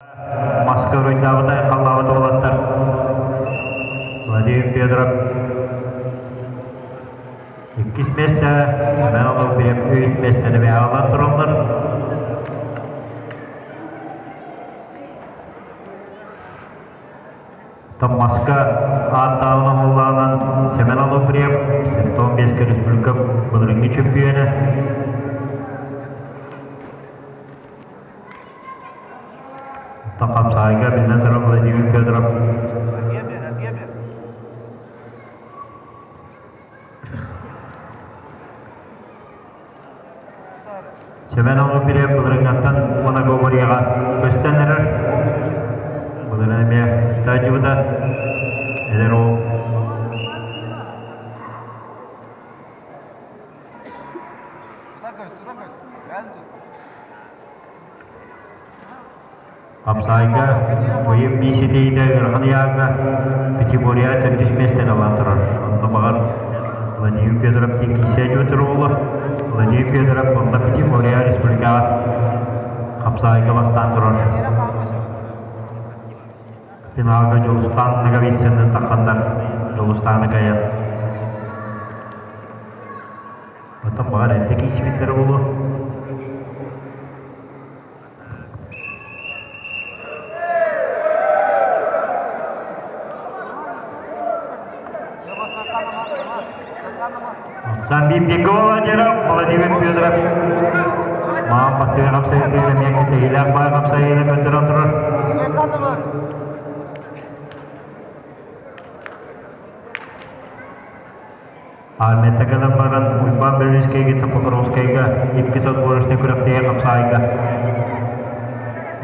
Маска уруйдаабыт айхаллаабыт уолаттар Владимир Федоров иккис миэстэ, Семен Оловбиев үһүс миэстэни бэйэҕэлэр тураллар. Маска ааттааҕын оһоллоонон Семен Оловбиев 75 республика былырыыҥҥы чөмпүйүөнэ. Оттон хапсаҕайга биллэн турар Владимир Федоров Семен Онуфриев былырыҥҥаттан уонна Говорияҕа көстөн эрэр. Былырыын эмиэ таадьыбыта. Эдэр уол. Хапсаайга Бойум мииситиитэ ыарахан ыйааҥҥа категория төрдүс миэстэни ылан турар. Онно баҕар Владимир Федоров диэн киирсээччи туруола. Владимир Федоров онно категория республикаҕа хапсаайга бастаан турар. Финалга Дьулустаан Ноговицыны тахханнар Дьулустааны кайан. Оттон баҕар эрдэ киирсибиттэрэ буолуо. Замбибекова Деров, Владимир Федоров. Маам бастыгы хапсайытыыра эмиэ кэтэһиилээх баай хапсайыыны көрдөрөн турар. Армията кэлэн баран Уйбаан Белинскэйгэ Покровскайга иккис отборочнай күрэхтэһии хапсаайга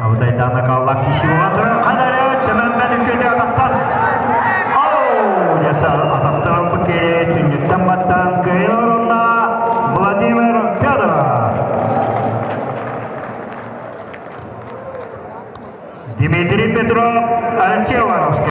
Абытайдаана Каллах киси буолан турар ханары чөмөммөн үчүөтэ атахтан Оу! Дьэсэ атахтан ылбыт киһи сүнньүттэн баттаан кыайан орунна Владимир Федоров. Дмитрий Петров, Алексей Ивановский.